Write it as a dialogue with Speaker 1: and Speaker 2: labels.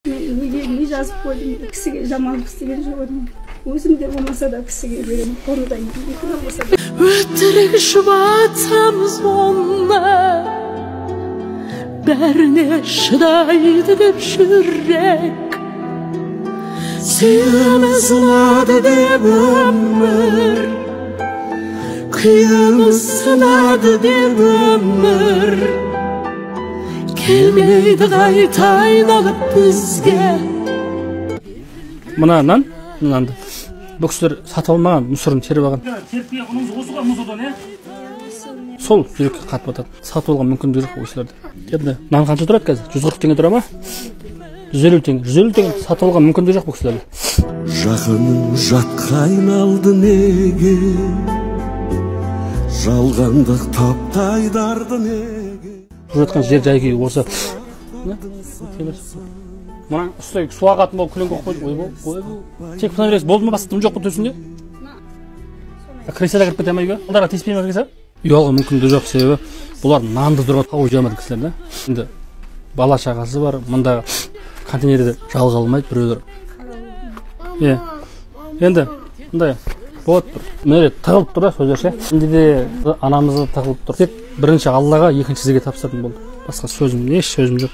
Speaker 1: Мен неге не жазып қойдым, кісіге жамандық істеген жоқ едім. Өзім де болмаса да кісіге беремін, қолымдан келген болса да.
Speaker 2: Өтірік жұбатамыз оны, бәріне шыдайды деп жүрек. Сүйеміз ұнады деп өмір, күйеміз сынады деп өмір. Келмейді қайта айналып бізге.
Speaker 3: Мына нан, мынанды бұл кісілер сатып алмаған, мусорын теріп алған. Теріп келген ұнымыз осы ғой, мусордан, иә? Сол жүрекке қатып жатады. Сатып алған мүмкіндігі жоқ бұл кісілерде. Енді нан қанша тұрады қазір? 140 теңге тұра ма? 150 теңге. 150 теңге сатып алған мүмкіндігі жоқ бұл кісілерде.
Speaker 4: Жақының жатқа айналды неге? Жалғандық таптайдарды неге?
Speaker 3: Тұрып жатқан жер жай күйі осы. Мына үсті су ағатын болып күлін қойып қойдық. Ойбой, ойбой. Тек мына бересіз, болды ма, басқа дым жоқ па төсінде? Крыса да кіріп кете ма үйге? Алдарға тиіспей ме крыса? Үй алуға мүмкіндігі жоқ, себебі бұлар нанды тұрған тауып жей алмайтын кісілер да. Енді бала шағасы бар, мында контейнерде жалға алмайды біреулер. Иә. Енді мындай болады бір. Міне тығылып тұр да сөздер ше. Енді де анамыз да тығылып тұр. Тек бірінші Аллаға, екінші сізге тапсырдым болды. Басқа сөзім, еш сөзім жоқ.